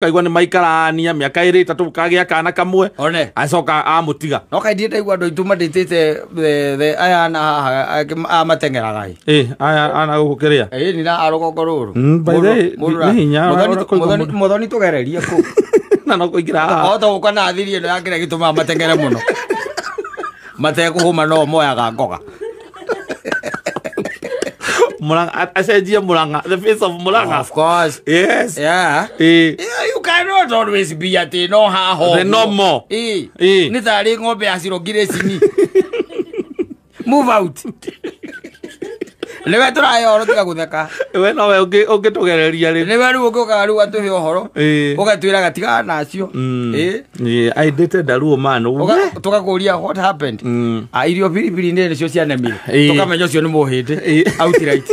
Kaigua nĩ maikarania mĩaka ĩrĩ ĩtatũ kagĩa kana kamwe. One. Acoka amũtiga. No kaingĩ ndaigua andũ aitũ mandĩtĩte the aya na haha a mateng'eraga ĩ. Ĩ aya ana gũkũ kĩrĩa. Ĩ ni na arũgongo rũrũ. By the way, nĩ hinya ũrĩa kũigua mũndũ. Mũthoni tũgererie kũ. Na no kũingĩra haha. Ota gũka na thiri ĩno ya kĩrĩa gĩtũmaga mateng'ere mũno. Matekũhũma no moyaga ngoga. Murang'a, acenjie Murang'a, the face of Murang'a. Of course. Yes. Yeah. Ĩ. Yeah, you cannot always be atĩ no haha. The normal. Ĩ. Ĩ. Nĩ tarĩ ng'ombe ya cirongire cini. Move out. Nĩwe tũrahe ũhoro tiga gũtheka. We nowe ũngĩtũgereria rĩu. Nĩwe rĩu ũngĩũkaga rĩu atũhe ũhoro. Ĩ. Ũgatwĩraga tigana nacio. Ĩ. Ĩ, I dated a Luo man. Tũgakũria what happened. Ah, irio biribiri nĩ nĩcio cianemire. Ĩ. Tũkamenya ũcio nĩ mũhĩndĩ. Ĩ. Outright.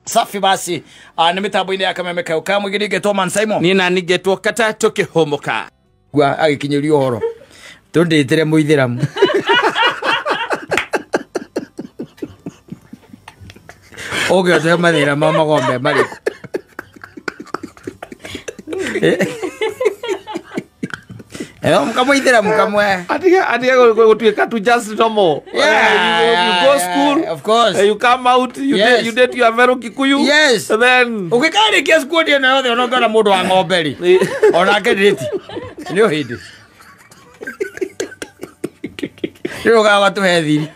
Safi basi. Nĩ mĩtambo-inĩ ya Kameme Kau. Kamũgĩri ngetwo Man Simon. Niĩ nani ngetwo Kata tũkĩhũmũka. Gua agĩkinyĩrio ũhoro. Tũndĩtĩre mũithĩramu. Ũngĩothe mathĩna ma magombe marĩkũ? Kamũithĩramu kamwe. Atige gũtuĩka tu just normal. Yeah, You go school. Of course. You come out, you Yes. date, you date your fellow Kikuyu. Yes. Then Ũngĩkarĩkia squad ĩno yothe ona ũngĩona mũndũ wa ng'ombe rĩ. Onake ndĩti. Nĩ ũhĩndĩ. Rĩu ũkaga watũhe thiri.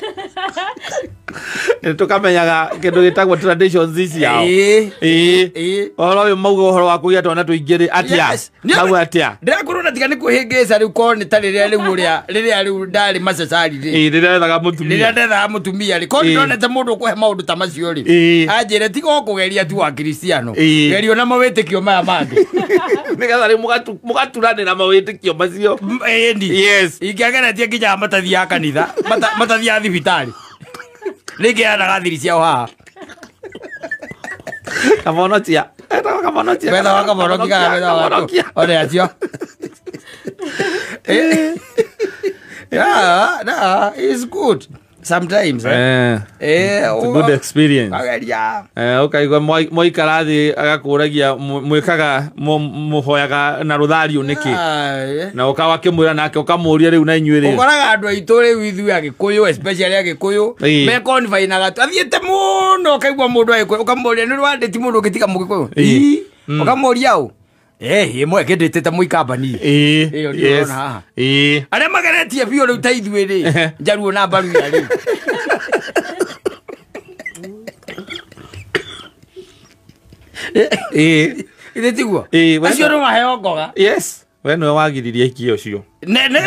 Tũkamenyaga kĩndũ gĩtagwo traditions ciao. Ĩ. Ĩ. Ĩ. Ũhoro ũyũ mauga ũhoro wa kũgĩa twana tũingĩ rĩ atĩa? Yes. Mauga atĩa? Ndĩrakwĩrwo na tiga nĩ kwĩhĩngĩca rĩu korwo nĩ ta rĩrĩa rĩu ũrĩa rĩrĩa rĩu ndarĩ macacari rĩ. Ĩ, rĩrĩa wethaga mũtumia. Rĩrĩa ndethaga mũtumia rĩ, korwo Ĩ. ndonete mũndũ ũkũhe maũndũ ta macio rĩ. Ĩ. Anjĩre tiga o kũgeria tu wa Kristiano. Ĩ. Geria ona mawĩtĩkio maya mangĩ. Nĩgetha rĩu mũgaturanĩra mawĩtĩkio macio. Ĩni. Yes. Ingĩageretie nginya matathiaga kanitha, matathiaga thibitarĩ. Nĩngĩanaga thiri ciao haha. Kamonotia. Etagwo Kamonotia. Wethaga Kamonokia kana wethaga Kamonokia. One acio. Yeah, nah, it's good. Sometimes. Eh. It's a good experience. Ageria. Ũkaigua mwaikara thĩ agakũragia mwĩkaga mũhoyaga na rũthario nĩkĩ. Na ũkawa akĩmwĩra nake ũkamũria rĩu na inyuĩ rĩ. Ũkoraga andũ aitũ rĩu ithuĩ Agĩkũyũ, especially Agĩkũyũ, Ĩ. mekonfainaga athiĩte mũno ũkaigua mũndũ Agĩkũyũ ũkamũria nĩ rwandĩti mũndũ ũngĩtiga mũgĩkũyũ. Ĩ. Ũkamũria ũ? Ĩmwe ĩkĩndĩtĩte mũikamba niĩ. Ĩ. Ĩyo ndio Yes. ũrona haha. Ĩ. Arĩa mageretie biũ rĩu ta ithuĩ rĩ, Njaruo na Mbaruya rĩ. Ĩ. Ithe tiguo? Ĩ, we Acio no maheo ngoga. Yes. We nĩwe wagiririe ikia ũcio. Ne ne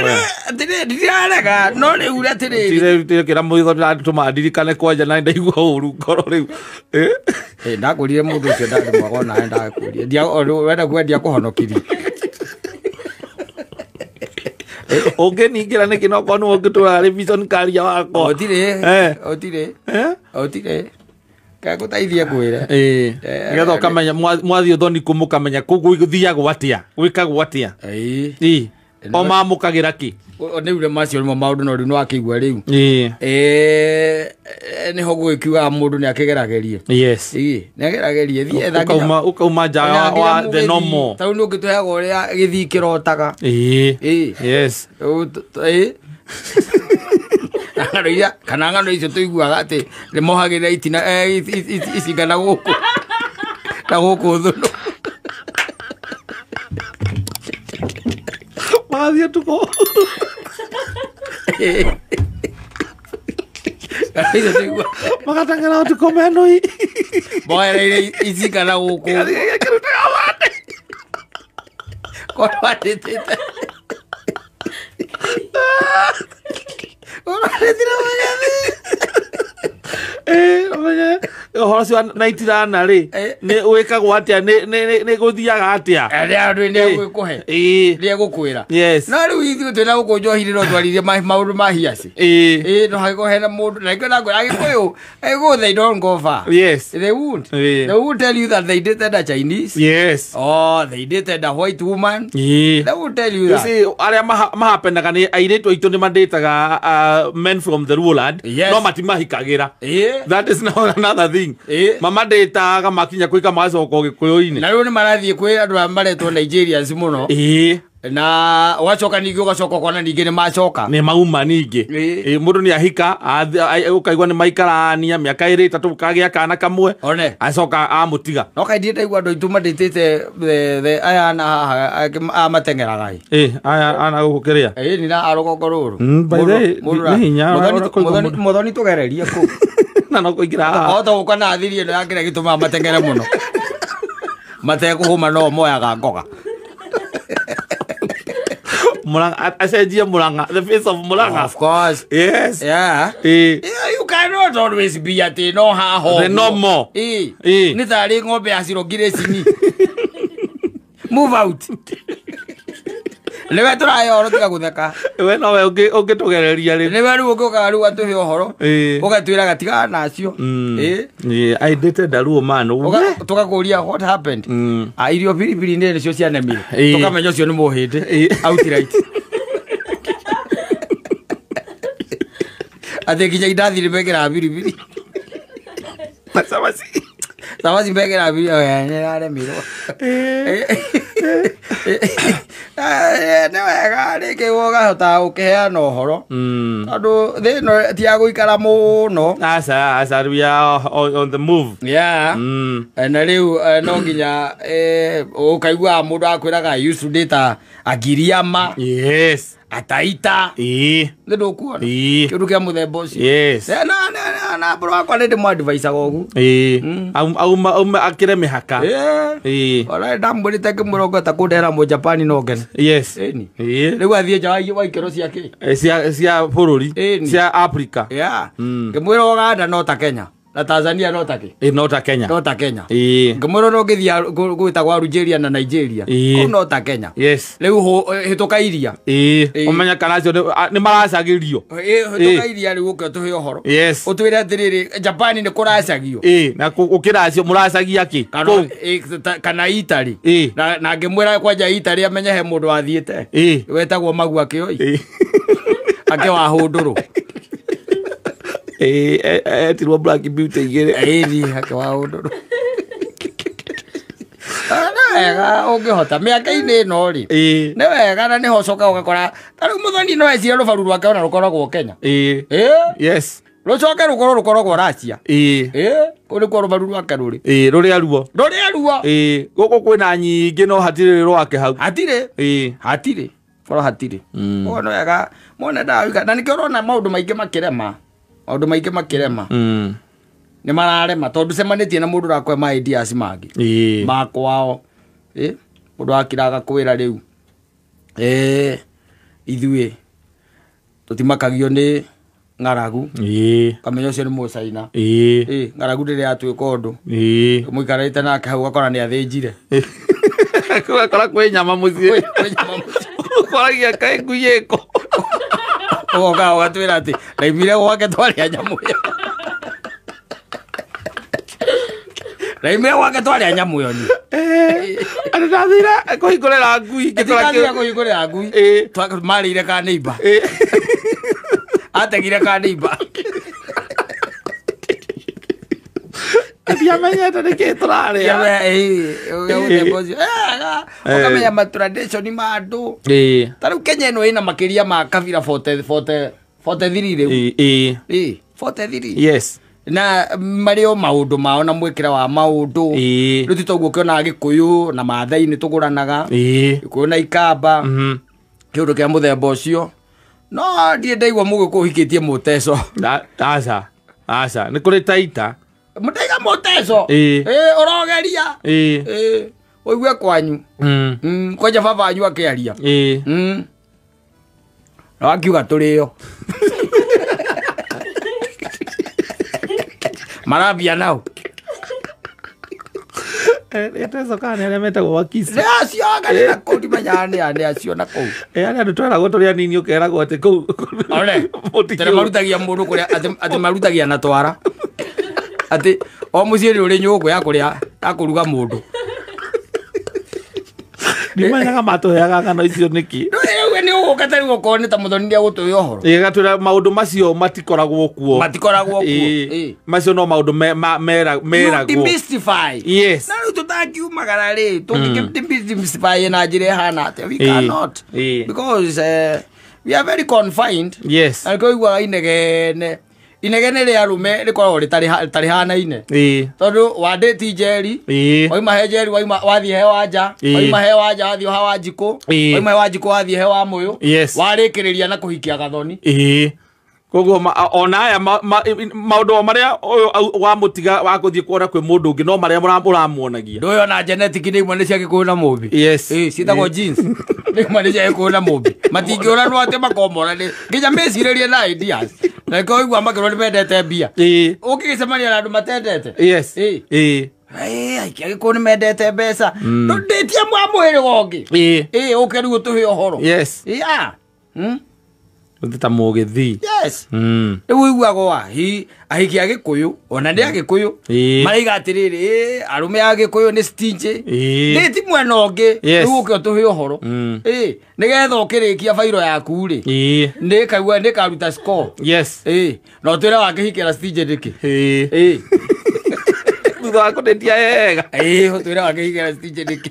atĩrĩ ndirarega no rĩu atĩrĩrĩ. Tire kĩra mũitho ndĩratũma ndirikane kwanja na ndaigua ũru ngoro rĩu. Ĩ. Ndakũrire mũndũ ũcio ndarĩ mwega onawe ndakũrire. Ndia wenda kuga ndiakũhonokirie. Ũngĩningĩra nĩkĩ no korwo nĩwe ũngĩtũra revision career wakwa. Gũtirĩ. Gũtirĩ. Gũtirĩ. Ngagũteithia ngwĩre. Ĩ. Nĩgetha ũkamenya mwathiĩ ũthoni kũ mũkamenya kũu gũthiagwo atĩa, gwĩkagwo atĩa. Ĩ. Ĩ. O mamũkagĩra kĩ? Nĩ rĩu macio nĩmo maũndũ no rĩu nĩwakĩigua rĩu. Ĩ. Nĩho gũgĩkiugaga mũndũ nĩakĩgeragerie. Yes. Ĩ, nĩageragerie. Thiĩ etha nginya- Ũkauma nja wa the normal. Ta rĩu nĩ ũngĩtũheaga ũrĩa gĩthii kĩrotaga. Ĩ. Ĩ. Yes. Ĩ. Ng'ano iria kana ng'ano icio tũiguaga atĩ nĩmohagĩrĩra itina icinga na gũkũ. Na gũkũ thũnũ. Magathiĩ ũtukũ. Ng'ano icio tũiguaga. Magateng'era ũtukũ menũi. Moereire icinga na gũkũ. Gĩkĩrutaga wande. Korwo andĩtĩte. Korwo andĩtire mũgethi. Ũmenye ũhoro ũcio wa na itirana rĩ, nĩ wĩkagwo atĩa, nĩ gũthiaga atĩa? Arĩa andũ nĩ egũkũhe. Ĩ. Nĩ egũkwĩra. Yes. No rĩu ithuĩ twĩna gũkũ njohi-inĩ no twaririe maũndũ ma hiaci. Ĩ. Ĩ, no hagĩkorwo hena mũndũ, na nĩkĩo ndakwĩra Agĩkũyũ, Agĩkũyũ they don't go far. Yes. They won't. Ĩ. They won't tell you that they dated a Chinese. Yes. Oh, they dated a white woman. Ĩ. They won't tell you You that. see, arĩa mahapenaga nĩ airĩtu aitũ nĩ mandĩtaga men from the rural land, Yes. no matimahikagĩra. Ĩ. That is now another thing. thing. Mama ndĩtaga makinya kũika magacoka Gĩkũyũ-inĩ. Na rĩu nĩ marathiĩ kwĩ andũ aya maretwo Nigerians mũno. Na ũgacoka ningĩ ũgacoka ũkona ningĩ nĩ macoka. Nĩ mauma ningĩ. Mũndũ nĩ ahika ũkaigua nĩ maikarania mĩaka 2 3 kagĩa kana kamwe. One. Acoka amũtiga. No kaingĩ ndaigua andũ aitũ mandĩtĩte aya na haha a mateng'eraga. Aya ana gũkũ kĩrĩa. Nĩ na arũgongo rũrũ. Nĩ hinya. Mũthoni tũgererie kũu. Na no kũingĩra haha. O ta gũka na thiri ĩno ya kĩrĩa gĩtũmaga mateng'ere mũno. Matekũhũma no moyaga ngoga. Murang'a, acenjie Murang'a, the face of Murang'a. Of course. Yes. Yeah. You cannot always be at no ha ho. The normal. Nĩ tarĩ ng'ombe ya cirongire cini. Move out. Nĩwe tũrahe ũhoro tiga gũtheka. We nowe ũngĩtũgereria rĩu. Nĩwe rĩu ũngĩũkaga rĩu atũhe ũhoro. Ũgatwĩraga tigana nacio. I dated a Luo man. Tũgakũria what happened. Irio biribiri nĩcio cianemire. Tũkamenya ũcio nĩ mũhĩndĩ. Outright. Atĩ nginya indathi nĩ mekĩraga biribiri. Cabaci. Cabaci mekĩraga biribiri. Nĩ ĩraremirwo. Nĩ wega rĩngĩ ũkahota gũkĩheana ũhoro. Tondũ thĩ ĩno ti ya gũikara mũno. Aca, aca, we are on the move. Yeah. Na rĩu no nginya ũkaiguaga mũndũ akwĩraga I used to date a Giriama. Yes. Ataita. Nĩ ndũkuona. Kĩndũ kĩa mũthemba ũcio. Yes. Na bro wakwa nĩ ndĩmũ-advisaga ũguo. Aume akĩre mĩhaka. Ona ndamwĩrĩte ngĩmwĩra ũngĩhota kũndehera Mũjapani no ngene. Yes. Rĩu athiĩ nja wa ikĩro cia kĩ? Cia bũrũri. Cia Africa. Yeah. Ngĩmwĩra Uganda no ta Kenya. Na Tanzania no ta kĩ? No ta Kenya. No ta Kenya. Ngĩmwĩra no ngĩthiĩ gwĩtagwo Algeria na Nigeria. Kũu no ta Kenya. Yes. Rĩu hĩtũka iria. Ũmenye kana acio nĩ maracagĩrio. Hĩtũka iria rĩu ũke ũtũhe ũhoro. Yes. Ũtwĩre atĩrĩrĩ Japan nĩ kũracagio. Na gũkĩra acio mũracagia kĩ? Kana Italy. Na ngĩmwĩra kwanja Italy amenye he mũndũ wathiĩte. Wetagwo Magu Akĩoi. Akĩwahũndũrũ. Etirwo Black Beauty igĩrĩ. Ĩni akĩwahũndũrũ. Nĩ wega ũngĩhota mĩaka-inĩ ĩno rĩ. Nĩ wega na nĩho ũcokaga ũgakora ta rĩu Mũthoni no ecirie rũbaru rwake ona rũkoragwo Kenya. Yes. Rũcoke rũkorwo rũkoragwo Russia. Kũu nĩkuo rũbaru rwake rũrĩ. Rũrĩa ruo. Rũrĩa ruo. Gũkũ kwĩna nyingĩ no hatirĩ rwake hau. Hatirĩ. Hatirĩ. Korwo hatirĩ. Ũguo nĩ wega mwana ndawika na nĩkĩo ũrona maũndũ maingĩ makĩrema. Maũndũ maingĩ makĩrema. Nĩ mararema tondũ cemanĩtie na mũndũ ũrakũhe ma ideas mangĩ. Ma kwao. Mũndũ akira agakwĩra rĩu. Ithuĩ tũtimakagio nĩ ng'aragu. Kamenya ũcio nĩ Mũcaina. Ng'aragu ndĩrĩ yatuĩka ũndũ. Mũikarĩte nake hau ũgakora nĩ athĩnjire. Ũgakora kwĩ nyama mũciĩ. Ũkoragia kaĩ ngui ĩkũ. Ũgoka ũgatwĩra atĩ ndaimire gwake twarĩa nyamũ ĩyo. Ndaimire gwake twarĩa nyamũ ĩyo niĩ. Andũ ndathire kũhingũrĩra ngui ngĩkora kĩo. Kũhingũrĩra ngui. Marĩire ka neighbor. Ategire ka neighbor. Ndiamenyete nĩkĩ tũrarĩa. Ũkamenya ma tradition ma andũ. Ta rĩu Kenya ĩno ĩna makĩria ma kabira 43 rĩu. 43. Yes. Na marĩ o maũndũ mao na mwĩkĩre wa maũndũ. Rĩu ti toguo ũkĩona Gĩkũyũ na Maathai nĩ tũgũranaga. Gĩkũyũ na Ikamba. Kĩũndũ kĩa mũthemba ũcio. No ndirĩ ndaigua Mũgĩkũyũ ũhikĩtie Mũteco. Aca. Aca. Nĩ kũrĩ Taita. Mũtaiga Mũteco. Ũrogeria. Ũigue kwanyu. Kwanja baba wanyu akĩaria. Na wakiuga tũrĩo. Marambia nao. Eteco kana nĩ arĩa metagwo Wakisi. Nĩ acio anga nĩ na kũu ndimenyaga nĩ a nĩ acio na kũu. Arĩa andũ tweragwo tũrĩ anini ũkeragwo atĩ kũu. One. Tene marutagia mũndũ kũrĩa atĩ marutagia na twara. Atĩ o mũciĩ nĩ ũrĩ nyũngũ ya kũrĩa ya kũruga mũndũ. Ndimenyaga matũheaga ng'ano icio nĩkĩ. Rĩu Nĩ ũgũka ta rĩu okorwo nĩ ta mũthoni nĩ agũtũhe ũhoro. Ĩgatwĩra maũndũ macio matikoragwo kuo. Matikoragwo kuo. Macio no maũndũ meragwo. Demystify. Yes. Na rĩu tũtangiumagara rĩ, tũngĩkĩ-demystify na njĩra ĩhana atĩa? We cannot. Because we are very confined. Yes. Na nĩkĩo ũiguaga inegene. Inegene rĩa arũme rĩkoragwo rĩtarĩhanaine. Tondũ wandĩti Njeri, wauma he Njeri, wauma wathiĩ he Wanja, wauma he Wanja wathiĩ ha Wanjikũ, wauma he Wanjikũ wathiĩ he Wamũyũ, warĩkĩrĩria na kũhikia Gathoni. Koguo ona aya maũndũ o marĩa ũyũ wamũtiga wa gũthiĩ kuona kwĩ mũndũ ũngĩ no marĩa ũramuonagia. Ndũĩ ona genetic nĩ imwe nĩ cia Gĩkũyũ na Mũmbi. Yes. Ciĩtagwo genes. Nĩ imwe nĩ cia Gĩkũyũ na Mũmbi. Matingĩũranwo atĩ makomora nĩ nginya mecirĩrie na ideas. Na nĩkĩo ũiguaga makĩrwo nĩ mendete mbia. Ũngĩgĩcemania na andũ matendete. Yes. Aikia Gĩkũyũ nĩ mendete mbeca. Ndĩtie mwa mũhĩrĩga ũngĩ. Ũke rĩu ũtũhe ũhoro. Yes. Yeah. Ta mũgĩthii. Yes. Rĩu ũiguaga ahiki a Gĩkũyũ ona nĩ a Gĩkũyũ maraiga atĩrĩrĩ, arũme a Gĩkũyũ nĩ stingy. Nĩ ti mwena ũngĩ. Rĩu ũke ũtũhe ũhoro. Nĩgetha ũkĩrĩkia bairo yaku rĩ, nĩkaigua nĩkaruta score. Yes. Na ũtwĩre wakĩhikĩra stingy nĩkĩ? Thutha wa kũndetia wega. Ũtwĩre wakĩhikĩra stingy nĩkĩ?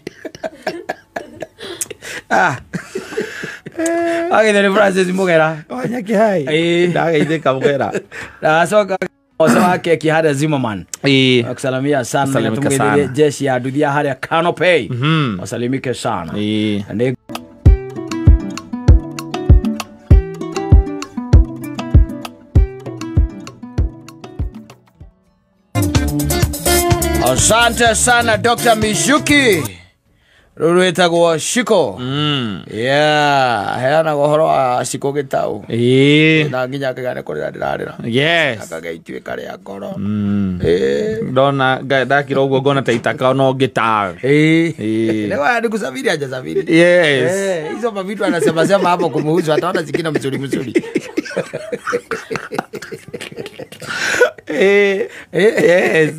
Agithe nĩ Francis Mugera. Wanyake hai. Ndageithĩka Mugera. Ndacoka Ose wa keki harĩa Zimmerman. Akusalimia sana. Salimika sana. Jeshi ya nduthi ya harĩa Canopy. Wasalimike sana. Nĩ Asante sana Dr. Mizuki. Rũrũ wĩtagwo Shiko. Yeah, heanaga ũhoro wa Shiko Gĩtaũ. Na nginya akĩgĩa nĩ kũrĩra ndĩrarĩra. Yes. Akagĩa ituĩka rĩa ngoro. Ndona ndakira ũguo ngona ta itaka no ngĩtaa. Leo ni kusafiri hajasafiri. Yes. Hizo mavitu anasema sema hapo kumuhusu ataona zingine mzuri mzuri. Yes.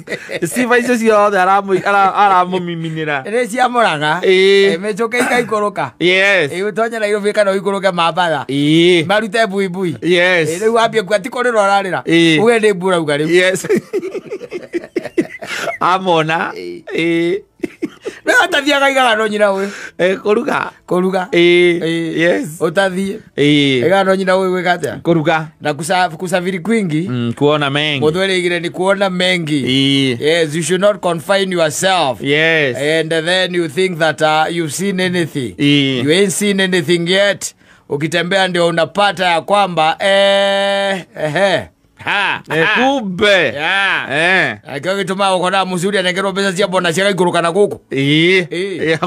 Sifa icio ciothe aramũmiminĩra. Nĩ cia Mũrang'a. Mĩcũke ikaikũrũka. Yes. Ũtonye Nairobi kana ũikũrũke Mambatha. Marute buibui. Yes. Rĩu wambie kuga ti kũrĩra ũrarĩra. Uge nĩ mbu ũrauga rĩu. Yes. Amona. Rĩu atathiaga aigaga no nyina ũyũ. Kũruga. Kũruga. Yes. Ũtathiĩ. Aigaga no nyina ũyũ gwĩka atĩa? Kũruga. Na kusafiri kwingi. Kuona mengi. Mũthweri ni kuona mengi. Yes, you should not confine yourself. Yes. And then you think that you've seen anything. You ain't seen anything yet. Ukitembea ndio unapata ya kwamba kumbe. Akĩo gĩtũmaga ũkona mũcuri anengerwo mbeca cia bona ciagaikũrũka na gũkũ.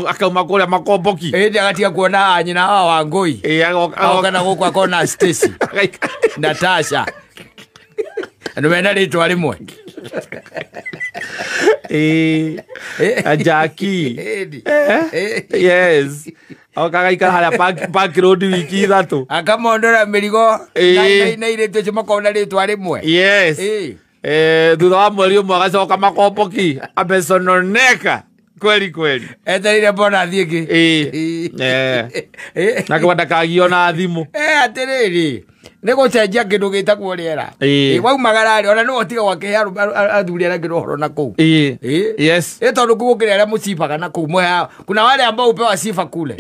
Akauma kũrĩa makomboki. Ĩndĩ agatiga kuona nyina wa Wangũi. Agoka na gũkũ akona Stacy Natasha. Andũ mena rĩtwa rĩmwe. Jackie. Yes. Akagaikara harĩa Park Road wiki ithatũ. Akamondora mĩrigo na irĩtu acio makona rĩtwa rĩmwe. Yes. Thutha wa mweri ũmwe agacoka makomboki amesononeka kweli kweli. Etereire bona athiĩ ĩngĩ. Na kwa ndakagio na thimũ. Atĩrĩrĩ, nĩ gũcenjia kĩndũ gĩtagwo rĩera. Waumagara rĩ, ona nĩwe ũtigagwo akĩhe athuri arĩa angĩ ũhoro na kũu. Yes. Tondũ kũu gũkĩrĩ arĩa mũcibaga na kũu mũheaga. Kuna wale ambao hupewa sifa kule.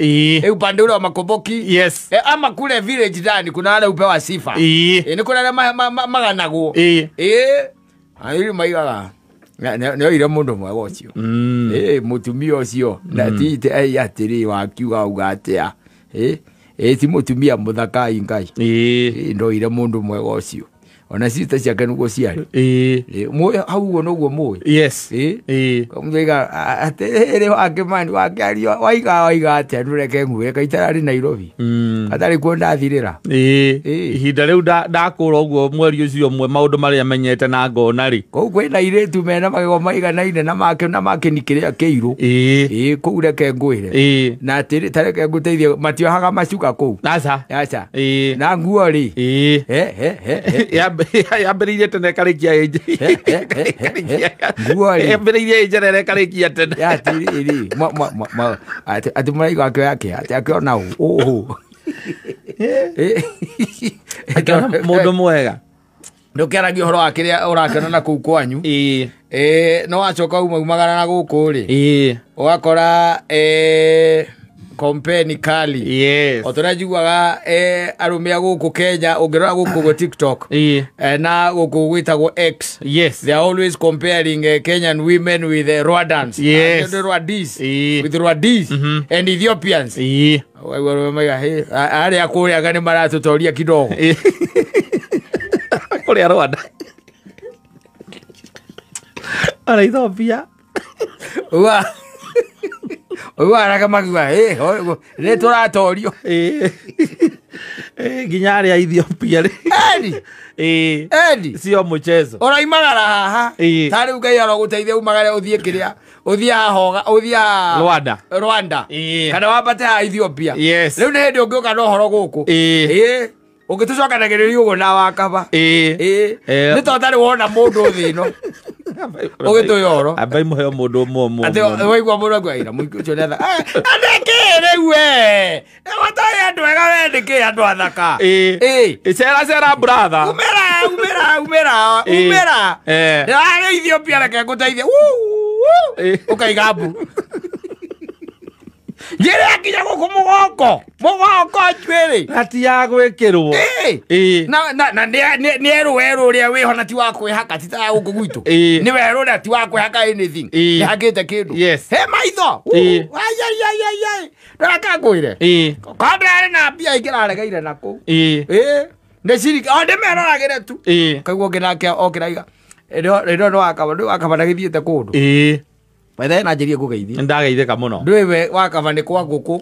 Upande ule wa Makomboki. Yes. Ama kule village ndani kuna wale hupewa sifa. Nĩ kũrĩ arĩa maganagwo. Airi maigaga. Nĩ oire mũndũ mwega ũcio. Mũtumia ũcio. Na ti atĩrĩ wakiuga auga atĩa. Ti mũtumia mũthaka Ngai. Ndoire mũndũ mwega ũcio. Ona sister ciake nĩguo ciarĩ. Hau ũguo noguo mũĩ. Yes. Kamũiga atĩrĩrĩ wake mani wakĩaria waiga atĩa ndũreke ngwĩre kaitararĩ Nairobi. Atarĩ kuo ndathirĩra. Ihinda rĩu ndakũra ũguo mweri ũcio ũmwe maũndũ marĩa menyete na ngona rĩ. Kũu kwĩna airĩtu mena magego maiganaine na make na makĩni kĩrĩa kĩirũ. Kũu reke ngwĩre. Na atĩrĩ ta reke ngũteithie matiohaga macuka kũu. Aca. Aca. Na nguo rĩ. Yambĩrĩirie tene ĩkarĩkia Nguo rĩ. Yambĩrĩirie ĩnjerere ĩkarĩkia tene. Atĩrĩrĩ atĩ mũraiga akĩoya kĩ atĩ akĩona ũũ. Akĩona mũndũ mwega. Ndũkĩaragia ũhoro wa kĩrĩa ũrakĩona na kũu kwanyu. No wacoka umaumagara na gũkũ rĩ. Ũgakora compare kali. Yes. O tũrĩa njiguaga arũme a gũkũ Kenya ũngĩrora gũkũ gwa TikTok. Na gũkũ gwĩtagwo X. Yes. They are always comparing Kenyan women with Rwandans. Yes. Rwandese. With Rwandese and Ethiopians. Arĩa kũrĩa nĩ maratũtoria kidogo. Kũrĩa Rwanda. Ara Ethiopia. Uga magiwa nĩ tũratorio. Nginya arĩa Ethiopia rĩ. Eni. Sio mchezo. Ũroimagara haha. Ta rĩu Ngai arogũteithia umagare ũthiĩ kĩrĩa. Ũthiĩ haha ũthiĩ Rwanda. Rwanda. Kana wambate haha Ethiopia. Yes. Rĩu nĩ hĩndĩ ũngĩũka na ũhoro gũkũ. Ũngĩtũcokanagĩrĩria ũguo na wakaba. Nĩ to ũtarĩ wona mũndũ thĩ ĩno. Ũgĩtũhe ũhoro. Ambai mũheo mũndũ ũmwe. Atĩ waigua mũndũ akiuga ira mũingĩ ũcio nĩ athaka. Nĩkĩ rĩu we? Gũtarĩ andũ ega we nĩkĩ andũ athaka? Cera cera brother. Umĩra. Umĩra. Ndĩrarĩ Ethiopia reke ngũteithie. Ũkaiga mbu. Njĩra akinya gũkũ mũgongo. Mũgongo njuĩrĩ. Hati ya gwĩkĩrwo. Na nĩ erũ werũ ũrĩa wĩho na ti wa kwĩhaka ti ta gũkũ gwitũ. Nĩ werũ ũrĩa ti wa kwĩhaka anything. Nĩ hakĩte kĩndũ. Yes. He maitho. Ai. Ndoraka ngwĩre. Korwo ndĩrarĩ na mbia ingĩraregeire na kũu. Nĩ ciringi o ndĩmeroragĩre tu. Kaigua ũngĩ nake okĩraiga. Ĩno nĩ wakaba nĩ wakaba ndagĩthiĩte kũndũ. Wethe na njĩrie ngũgeithie. Ndageithĩka mũno. Ndũĩ we wakaba nĩ kwa ngũkũ.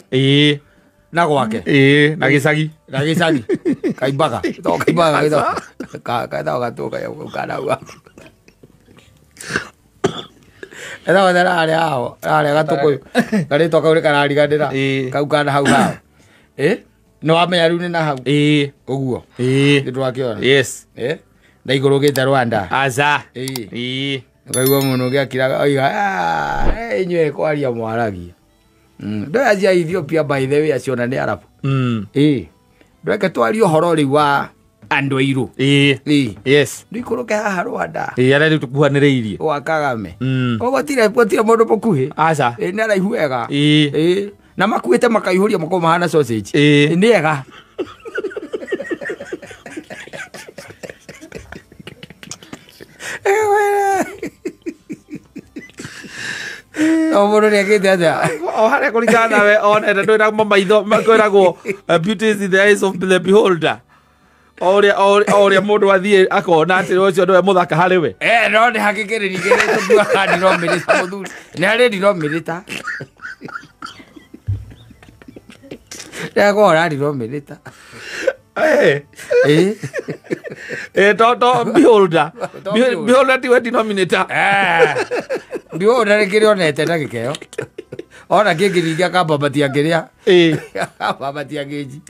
Na gwake. Na gĩcagi. Na gĩcagi. Kaimbaga. To kaimbaga kaitao gatũka ya kana. Etha wethe arĩa hao arĩa gatũkũyũ. Karĩtwa kau nĩ karariganĩra. Kau kana hau hao. Nĩ wamenya rĩu nĩ na hau. Ũguo. Nĩ twakĩona. Yes. Na igũrũ gĩte Rwanda. Aca. Ukaigua mũndũ ũngĩ oiga inyuĩ kwaria mwaragia. Ndũĩ acio a Ethiopia by the way acio ona nĩ Arabu. Ndweke twarie ũhoro rĩu wa andũ airũ. Yes. Ndũikũrũke haha Rwanda. Arĩa rĩu tũkuhanĩrĩirie. Gwa Kagame. Koguo gũtirĩ mũndũ mũkuhĩ. Aca. Nĩ araihu wega. Na makuĩte makaihũria makorwo mahana sausage. Nĩ ega. O mũndũ nĩekĩte atĩa? O harĩa kũringana nawe onete ndwĩragwo maitho kwĩragwo beauty is in the eyes of the beholder. O ũrĩa mũndũ athiĩ akona atĩ ũcio nĩwe mũthaka harĩ we. No nĩ hakĩkĩrĩria kĩrĩa tũkuaga ndiromirĩta mũthuri. Nĩ harĩ ndiromirĩta. Ndakora ndiromirĩta. To beholder. Beholder tiwe denominator. Beholder nĩ kĩrĩa onete na gĩkeo. Ona kĩngĩringia akambambatia kĩrĩa. Akambambatia kĩnji.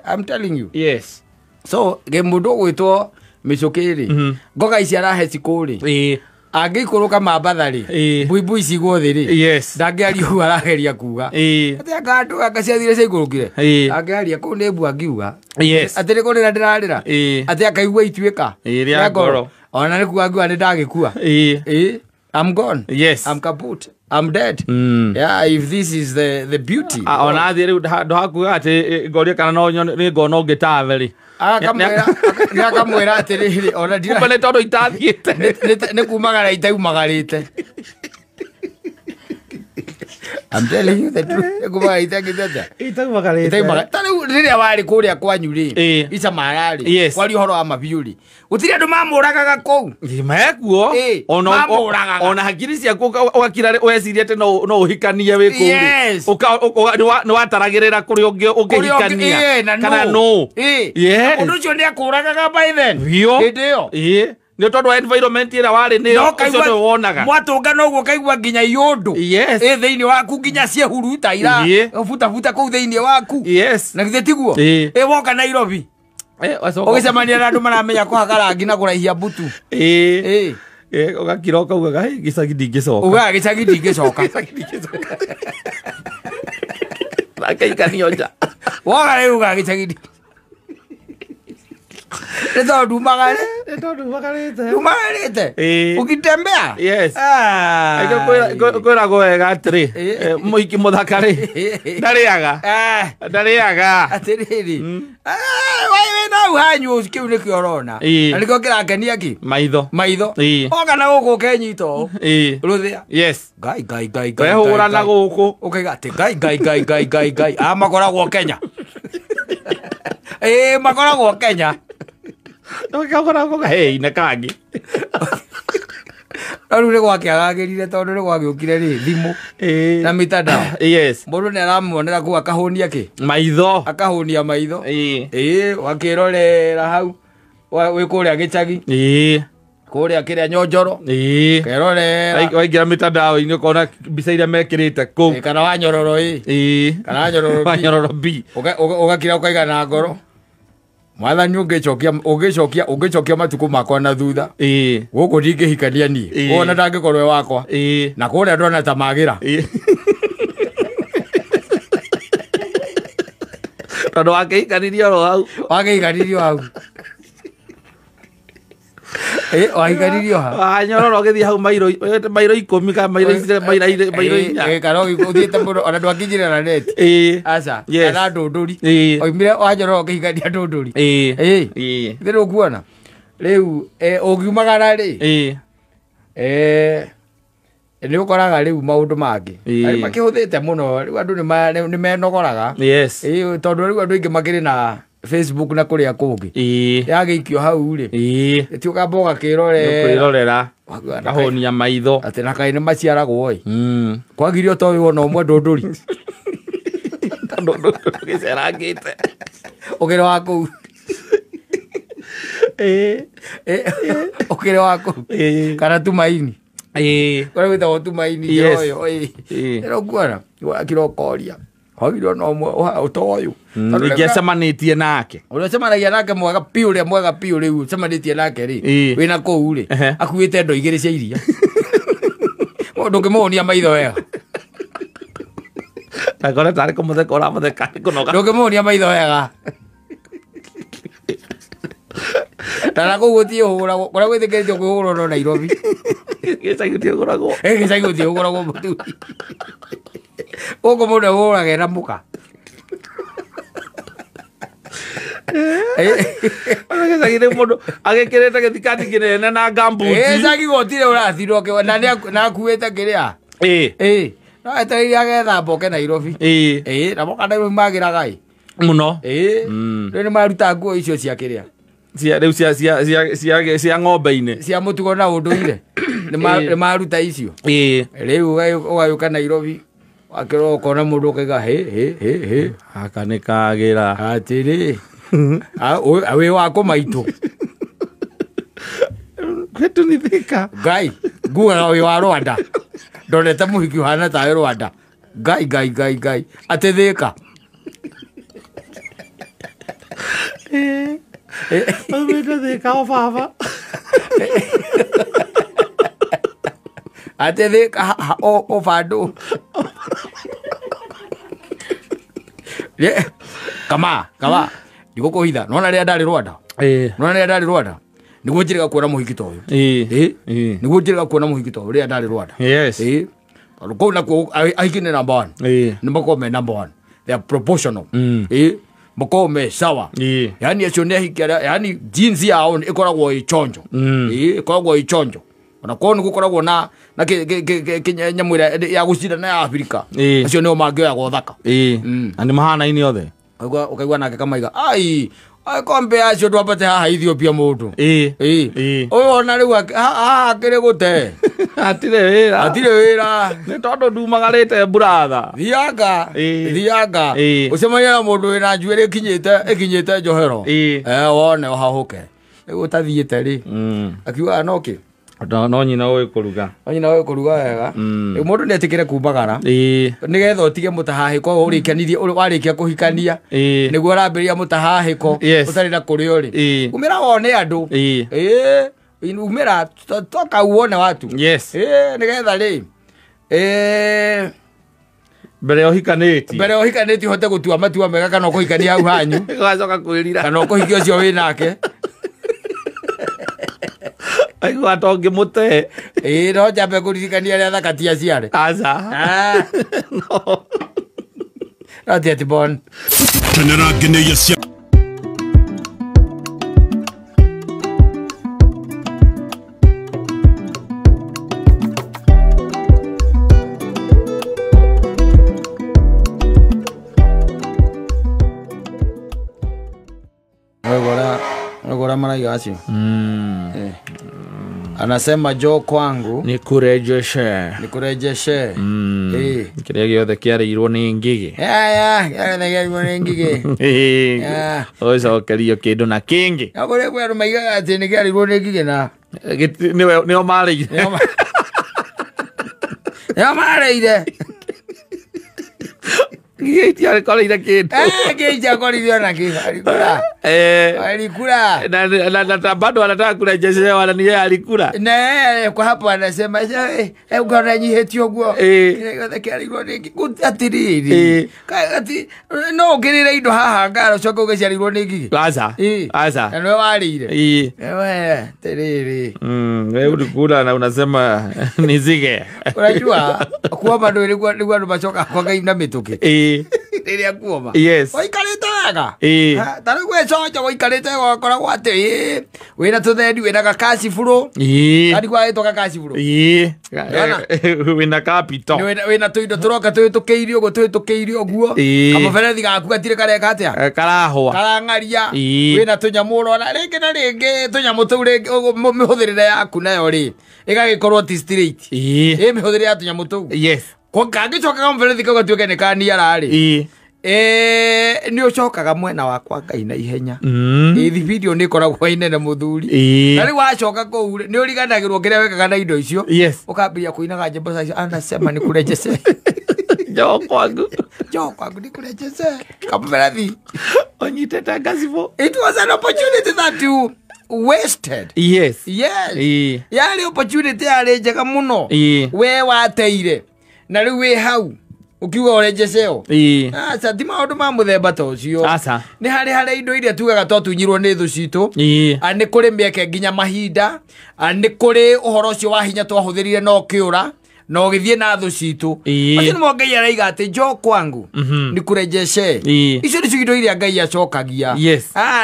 I'm telling you. Yes. So mũndũ ũgwĩtwo Mĩcũkĩ rĩ, ngoga ici arahe cikũ rĩ, angĩikũrũka Mambatha rĩ, mbuibui cigwo thĩ rĩ, ndangĩaria ũguo arageria kuga. Atĩ anga andũ anga ciathire ciaikũrũkire. Angĩaria kũu nĩ mbu angiuga. Atĩ nĩ kũrĩra ndĩrarĩra. Atĩ akaigua ituĩka rĩa ngoro. Ona nĩ kuga angiuga nĩ ndagĩkua. I'm gone. Yes. I'm kaput. I'm dead. Yeah, if this is the beauty. Ona athiĩ rĩu ndũhakuga atĩ ngoria kana no nĩ ngona ũngĩ tawe rĩ. Akamwĩra atĩrĩrĩ ona ndira. Kumbe nĩ tondũ itathiĩte. Nĩ kumagara itaumagarĩte. I'm telling you the truth. Nĩ kumagara itangĩte. Itaumagarĩte. Ta rĩu rĩrĩa warĩ kũrĩa kwanyu rĩ, Icamara rĩ, kwaria ũhoro wa mabiũ rĩ, gũtirĩ andũ mamũragaga kũu. Mekuo. Ona hakiri ciaku ũgakira weciria atĩ no ũhikanie wĩ kũu rĩ. Nĩ wataragĩrĩra kũrĩa ũngĩhikania. Kana nũ. Ũndũ ũcio nĩ akũragaga by then. Hĩndĩ ĩyo. Nĩ tondũ wa environment ĩrĩa warĩ nĩyo ũcio nĩwe wonaga. Mwatũngana ũguo ũkaigua nginya iũndũ. Ĩ thĩinĩ waku nginya ciehuruta ira butabuta kũu thĩinĩ waku. Na githĩ tiguo? Ĩ woka Nairobi. Ũgĩcemania na andũ maramenya kũhaka rangi na kũraihia mbutu. Ũgakira ũkaugaga gĩcagi ndingĩcoka. Ugaga gĩcagi ndingĩcoka. Gĩcagi ndingĩcoka. Akaikanio nja. Woga rĩu gagĩcagi nĩ tondũ ndumagarĩte ũgĩtembea. Yes. Kwĩragwo wega atĩrĩ mũhiki mũthaka rĩ ndarĩaga atĩrĩrĩ wĩna hau hanyu kĩu nĩkĩo ũrona na nĩkĩo kĩrakenia kĩ maitho oka na gũkũ ũkenyita ũũ rũthĩa. Yes. Ngai ngai ngai wehũra na gũkũ ũkaiga atĩ ngai ngai ngai ngai ngai ngai aya makoragwo Kenya. Ĩĩ makoragwo Kenya. Hey, na kangi. No rĩu nĩ gwakĩagagĩrire tondũ nĩ gwagĩũkire rĩ thimũ na mitandao. Yes. Mũndũ nĩ aramuonera kũu akahũnia kĩ maitho. Akahũnia maitho. Ĩĩ wakĩrorera hau wĩ kũrĩa gĩcagi. Ĩĩ. Kũrĩa kĩrĩa nyonjoro. Ĩĩ. Kerorera. Waingĩra mitandao-inĩ ũkona mbica iria mekĩrĩte kũu. Kana wa nyororo ĩ. Ĩĩ. Kana wa nyororo B. Wa nyororo B. Ũgakira ũkaiga na ngoro. Mwathani ũngĩcokia matukũ makwa na thutha gũkũ ndingĩhikania niĩ wona ndangĩkorwo e wakwa na kũrĩa ndona ta magĩra tondũ wakĩhikanirie oro hau wakĩhikanirio hau wahikanirio ha wanyororo ũgĩthiĩ hau mairo 10 kana mairo 4 kana ũthiĩte mũno ona ndwakinyire na neti aca kana ndũndũri oimire wanyororo ũkĩhikania ndũndũri ĩĩ thĩ ũkuona rĩu ũngiumagara rĩ nĩ ũkoraga rĩu maũndũ mangĩ makĩhũthĩte mũno rĩu andũ nĩ menogoraga tondũ rĩu andũ aingĩ makĩrĩ na Facebook na kũrĩa kũngĩ yagĩikio hau rĩ ti ũkamba ũgakĩrorera kahũnia maitho atĩ na kaĩ nĩ maciaragwo ĩ kwagirio to wona ũmwe ndũndũri gĩcerangĩte ũkĩrĩ wa kũu ũkĩrĩ wa kũu kana Tumaini kũrĩa gwĩtagwo Tumaini ũyũ ĩno kuona wakira ũkoria kwagirwo no ũmwe ũtoyũ ningĩ acemanĩtie nake ũrĩa ũcemanagia nake mwega piũ ũrĩa mwega piũ rĩu ũcemanĩtie nake rĩ wĩna kũu rĩ akuĩte ndo igĩrĩ cia iria ndũngĩmũhũnia maitho wega ndakore tarĩ kũmũtheka ũramũtheka nĩ kũnoga ndũngĩmũhũnia maitho wega na kũu gũtiĩhũragwo kũrĩa gwĩtĩkĩrĩtio kwĩhũrwo no Nairobi gĩcagi gũtiĩhũragwo gĩcagi gũtiĩhũragwo mũthuri gũkũ mũndũ ehũraga ena mũka gĩcagi rĩu mũndũ agĩkĩrĩte gĩthikati kĩnene na ngambuti gĩcagi gũtirĩ ũrathirwo na akuĩte kĩrĩa no etereire agethamba oke Nairobi na moka Nairobi magĩraga ĩ mũno rĩu nĩ maruta nguo icio cia kĩrĩa rĩu cia ng'ombe-inĩ cia mũtugo na ũndũire nĩ maruta icio rĩu ũgagĩũka Nairobi wakĩrwo ũkona mũndũ ũkaiga hĩ hĩ hĩ hĩ haka nĩ kagĩra atĩrĩ wĩ wakũ maitũ kwetu nĩ Thika Ngai ngugaga wĩ wa Rwanda ndonete mũhiki ũhana tawe Rwanda Ngai Ngai Ngai Ngai atĩ Thika Aumĩte Thika o baba atĩ Thika o bandũ kama ndigũkũhitha nona rĩrĩa ndarĩ Rwanda nona rĩrĩa ndarĩ Rwanda nĩguo njĩrĩga kuona mũhiki ta ũyũ nĩguo njĩrĩga kuona mũhiki ta ũyũ rĩrĩa ndarĩ Rwanda tondũ kũu nakuo ahiki nĩ number 1 nĩ makoragwo me number 1 they are proportional makoragwo me sawa yani acio nĩ ahiki arĩa yani jeans yao ĩkoragwo ĩ chonjo ĩkoragwo ĩ chonjo ona korwo nĩ gũkoragwo na nyamũ ĩrĩa ya gũcindana ya Afrika acio nĩo mangĩoyaga ũthaka na nĩ mahanaine othe ũkaigua nake kamaiga ai kombe acio ndwambate haha Ethiopia mũndũ ũyũ ona rĩu haha akĩrĩ gũte hatirĩ wĩra nĩ tondũ ndumagarĩte buratha thianga ũcemanie na mũndũ wĩna njuĩrĩ ĩkinyĩte njohero wone ũhahũke rĩu ũtathiĩte rĩ akiugaga no kĩ no nyina ũĩ kũruga wega rĩu mũndũ nĩ etĩkĩre kumbagara nĩgetha ũtige mũtahahĩko ũrĩkanirie warĩkia kũhikania nĩguo ũrambĩrĩria mũtahahĩko ũtarĩ na kũrĩa ũrĩ umĩra wone andũ umĩra toka uone watu nĩgetha rĩ Mbere ũhikanĩtie. Mbere ũhikanĩtie ũhote gũtua matua mega kana ũkũhikania hau hanyu. Ũgacoka kwĩrira. Kana ũkũhikia ũcio wĩ nake. Aigua ta ũngĩmũte. Ĩĩ no njambe kũririkania arĩa thaka ti aciare. Aca. No. Not yet born. Kenera ngeneia cia Wegora maraiga acio. Anasema njoo kwangu nikurejeshe. Nikurejeshe. Kĩrĩa gĩothe kĩarĩirwo nĩ ngigĩ. Ya kĩrĩa kĩarĩirwo nĩ ngigĩ. Ũcokerio kĩndũ na kĩngĩ. Na kũrĩa kwĩ andũ maigaga atĩ nĩ kĩarĩirwo nĩ ngigĩ na nĩo marĩire. Nĩo marĩire. Ngigĩ itiakoreire kĩndũ. Ngigĩ itiakoreire ona kĩ. Alikula. Alikula. Na bado anataka kurejeshewa na ni yeye alikula. Na yeye kwa hapo anasema ukaona nyihĩtie ũguo. Kĩrĩa gĩothe kĩarĩirwo nĩ ngigĩ. Atĩrĩrĩ. Ati no ũngĩrĩra indo haha ngara ũcoke ũgĩciarĩirwo nĩ ngigĩ. Aca. Aca. Na nĩwe warĩire. Wewe atĩrĩrĩ. Wewe ulikula na unasema nizige. Unajua kuomba ndio nĩguo andũ macoka kwa Ngai na mĩtũkĩ. Rĩrĩa kuoma. Yes. Waikarĩte wega. Ta rĩu gwĩcoja waikarĩte wega ũgakoragwo atĩ wĩna tũthendi wĩna gakaci bũrũ. Kandi gwagĩtwo gakaci bũrũ. Wĩna capital. Wĩna tũindo tũroka tũhĩtũkĩirio ũguo tũhĩtũkĩirio ũguo. Kamũberethi gaku gatirĩ kareka atĩa? Karahũa. Karang'aria. Wĩna tũnyamũ ũrona rĩngĩ na rĩngĩ tũnyamũ tũu rĩngĩ mĩhũthĩrĩre yaku nayo rĩ ĩgagĩkorwo ti straight. Mĩhũthĩrĩre ya tũnyamũ tũu. Yes. Kangĩcoka kamũberethi kau gatuĩke nĩ kaniara rĩ. Nĩ ũcokaga mwena wakwa Ngai na ihenya. Thibindi nĩ ĩkoragwo inene mũthuri. Na rĩu wacoka kũu nĩ ũriganagĩrwo kĩrĩa wekaga na indo icio. Ũkambĩrĩria kũinaga nyĩmbo cia anasema nikurejeshe. Njoo kwangu. Njoo kwangu nikurejeshe. Kamũberethi. Ũnyitĩte ngacibũ. It was an opportunity that you wasted. Yes. Yes. Yarĩ opportunity yarĩ njega mũno. We wateire. Na rĩu wĩ hau ukiuga ũrejeceo. Aca ti maũndũ ma mũthemba ta ũcio. Aca. Nĩ harĩ indo iria tugaga twatunyirwo nĩ thũ citũ. Nĩ kũrĩ mĩeke nginya mahinda. Nĩ kũrĩ ũhoro ũcio wa hinya twahũthĩrire na ũkĩũra na ũgĩthiĩ na thũ citũ. Acio nĩmo Ngai araiga atĩ njoo kwangu nikurejeshe. Icio nĩcio indo iria Ngai acokagia.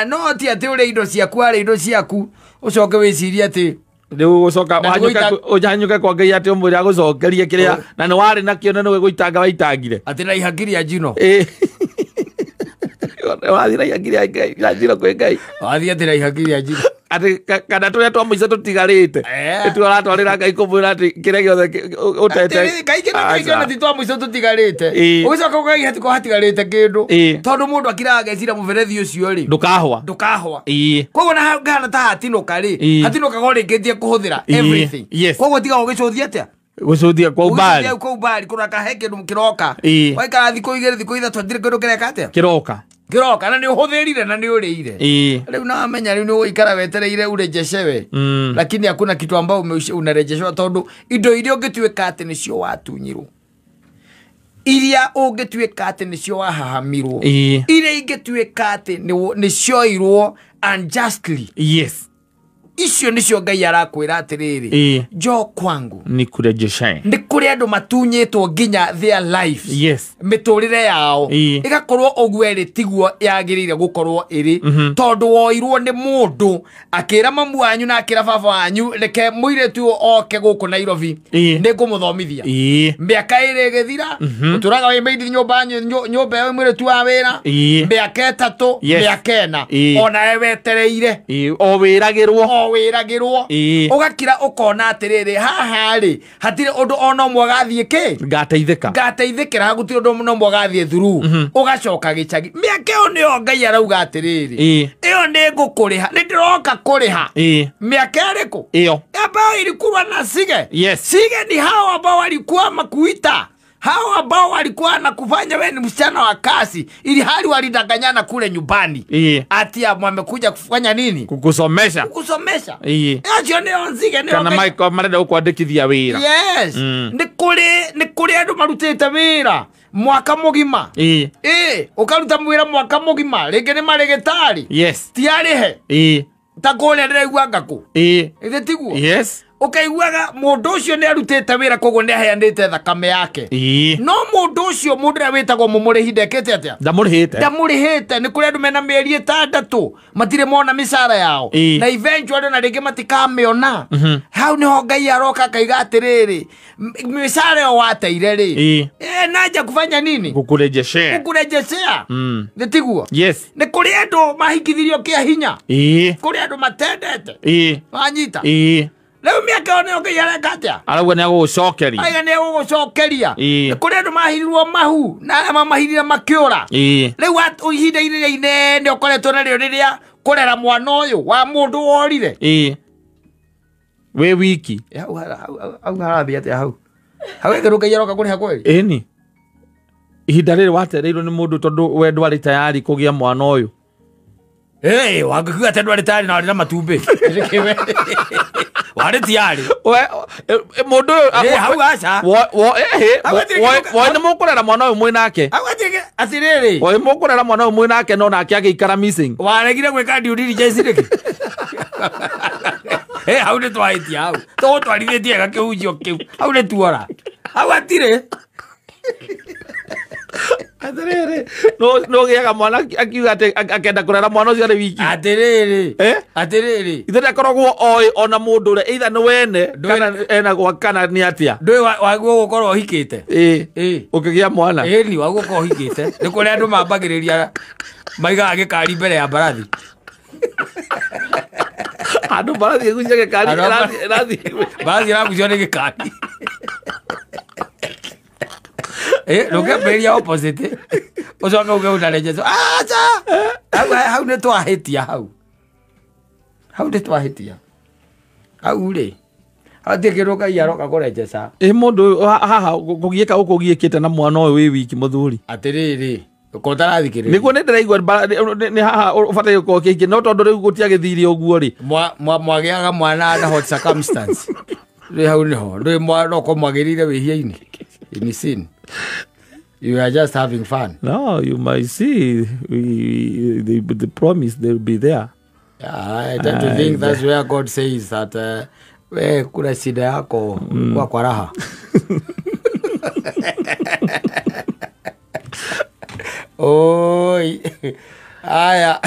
No ti atĩ ũrĩe indo ciaku arĩ indo ciaku ũcoke wĩcirie atĩ rĩu ũcoka ũhanyũke kwa Ngai atĩ ũmwĩre agũcokerie kĩrĩa na nĩ warĩ nakĩo na nĩwe gũitanga waitangire. Atĩ na ihaki rĩa njino. Wathiĩ na ihaki rĩa njino kwĩ Ngai. Wathiĩ atĩ na ihaki rĩa njino. Atĩ kana tũrĩa twa mũico tũtigarĩte. Nĩtuo ũratwarĩra Ngai kũmwĩra atĩ kĩrĩa gĩothe ũtete. Kaingĩ na kaingĩ ona ti twa mũico tũtigarĩte. Ũgĩcoka ũkaiga hatikorwo hatigarĩte kĩndũ. Tondũ mũndũ akiraga ageciria mũberethi ũcio rĩ. Ndũkahũa. Ndũkahũa. Koguo na hana ta hatinũka rĩ. Hatinũkaga ũrĩkĩtie kũhũthĩra everything. Koguo tiga ũgĩcũthia atĩa? Gũcũthia kwa umbali. Gũcũthia kwa umbali kũrora kana he kĩndũ kĩroka. Waikara thikũ igĩrĩ thikũ ithatũ hatirĩ kĩndũ kĩreka atĩa? Kĩroka. Kĩroka na nĩ ũhũthĩrire na nĩ ũrĩire. Rĩu na wamenya rĩu nĩ ũgũikara wetereire urejeshewe. Lakini hakuna kitu ambao unarejeshewa tondũ indo iria ũngĩtuĩka atĩ nĩcio watunyirwo. Iria ũngĩtuĩka atĩ nĩcio wahahamirwo. Iria ingĩtuĩka atĩ nĩcioirwo unjustly. Yes. Icio nĩcio Ngai arakwĩra atĩrĩrĩ. Njoo kwangu nikurejeshe. Nĩ kũrĩ andũ matunyĩtwo nginya their lives. Yes. Mĩtũrĩre yao ĩgakorwo ũguo ĩrĩ tiguo yagĩrĩire gũkorwo ĩrĩ. Tondũ woirwo nĩ mũndũ akĩra mamu wanyu na akĩra baba wanyu reke mũirĩtu oke gũkũ Nairobi nĩ ngũmũthomithia. Mĩaka ĩrĩ ĩgĩthira ũtũraga wĩ maid nyũmba nyũmba ya mũirĩtu wa wĩra. Mĩaka ĩtatũ mĩaka ĩna onawe wetereire. O wĩragĩrwo. Wĩragĩrwo. Ũgakira ũkona atĩrĩrĩ haha rĩ hatirĩ ũndũ ona ũmwe ũgathiĩ kĩ ngateithĩka ngateithĩkĩra gũtirĩ ũndũ ona ũmwe ũgathiĩ through. Ũgacoka gĩcagi mĩaka ĩyo nĩyo Ngai arauga atĩrĩrĩ ĩyo nĩ ngũkũrĩha nĩ ndĩroka kũrĩha. Mĩaka ĩrĩkũ ĩyo ambayo ilikulwa na sige. Yes. Sige ni hao ambao walikuwa makuita hao ambao walikuwa na kufanya wewe ni msichana wa kazi ili hali walidanganyana kule nyumbani. Ati wamekuja kufanya nini? Kukusomesha. Kukusomesha. Acio nĩo nzige nĩo kana Michael marenda gũkwandĩkithia wĩra. Yes. Nĩ kũrĩ andũ marutĩte wĩra Mwaka mũgima. Ĩĩ. Ũkaruta wĩra mwaka mũgima. Rĩngĩ nĩ marĩgĩtarĩ. Yes. Ti arĩhe. Ĩĩ. Ta kũrĩa ndĩraigua ngakũ. Ĩĩ. Ĩthĩ tiguo? Yes. Ũkaiguaga mũndũ ũcio nĩ arutĩte wĩra koguo nĩ aheanĩte thakame yake. Ĩĩ. No mũndũ ũcio mũndũ ũrĩa wĩtagwo mũmũrĩhi ndekĩte atĩa? Ndamũrĩhĩte. Ndamũrĩhĩte. Nĩ kũrĩ andũ mena mĩeri 6 matirĩ mona mĩcara yao. Ĩĩ. Na eventually na rĩngĩ matikamĩona. Hau nĩho Ngai aroka akaiga atĩrĩrĩ, mĩcara ĩyo wateire rĩ. Ĩĩ. Naja kufanya nini? Gũkũrejeshea. Gũkũrejeshea. Nĩ tiguo? Yes. Nĩ kũrĩ andũ mahikithirio kĩa hinya. Ĩĩ. Kũrĩ andũ matendete. Ĩĩ. Wanyita? Ĩĩ. Rĩu mĩaka ĩyo nĩyo Ngai areka atĩa? Arauga nĩ agũgũcokeria. Aiga nĩ agũgũcokeria. Ĩĩ. Nĩ kũrĩ andũ mahirirwo mahu na arĩa mamahirire makĩũra. Ĩĩ. Rĩu ihinda rĩrĩa inene ũkoretwo narĩo rĩrĩa kũrera mwana ũyũ wa mũndũ worire. Ĩĩ. Wĩ wiki. Hau harathiĩ atĩa hau? Hau ĩkĩrwo Ngai aroka kũrĩha kweri? Ĩni. Ihinda rĩrĩ watereirwo nĩ mũndũ tondũ we ndwarĩ tayari kũgĩa mwana ũyũ. Hey, wangĩkiuga atĩ ndwarĩ tayari na warĩ na matumbĩ. Warĩ tayari. We mũndũ ũyũ hau aca. Wo nĩ mũkũrera mwana ũyũ mwĩ nake. Hau atĩrĩrĩ. Wo mũkũrera mwana ũyũ mwĩ nake no nake agĩikara missing. Waregire gwĩka due diligence nĩkĩ? Hau nĩ twahĩtia hau. Tũgũtwarithĩtie wega kĩhunjio kĩu. Hau nĩ tuora. Hau hatirĩ. Atĩrĩrĩ, no gĩaga mwana akiuga atĩ akenda kũrera mwana ũcio arĩ wiki. Atĩrĩrĩ. Atĩrĩrĩ. Ithe ndakoragwo oĩ ona mũndũ ũrĩa either nĩ wene kana ena gwa kana nĩ atĩa. Ndũĩ waguo gũkorwo ũhikĩte. Ĩĩ. Ũkĩgĩa mwana. Ĩĩ ni waguo gũkorwo ũhikĩte. Nĩ kũrĩ andũ mambagĩrĩria maigaga gĩkari mbere ya mbarathi. Andũ mbarathi ĩgucia gĩkari ĩrathiĩ. Mbarathi ĩragucio nĩ gĩkari. Ndũngĩambĩrĩria opposite. Ũcoke uge ũnarejeco. Aca! Hau nĩ twahĩtia hau. Hau nĩ twahĩtia. Hau rĩ. Hatirĩ kĩndũ Ngai aroka kũrejeca. Ĩ mũndũ haha kũgiĩka ũkũgiĩkĩte na mwana ũyũ wĩ wiki mũthuri. Atĩrĩrĩ, ũkorwo ũtarathikĩrĩria. Nĩguo nĩ ndĩraigua nĩ haha ũbataire gũkorwo kĩingĩ no tondũ rĩu gũtiagĩthire ũguo rĩ. Mwagĩaga mwana under hot circumstance. Rĩu hau nĩho. Ndũĩ no ũkorwo mwagĩrĩire wĩhia-inĩ. In sin. You are just having fun. No, you might see the promise they'll be there. Yeah, I tend to think that's where God says that we kuna shida yako kwa raha. Oi. Aya.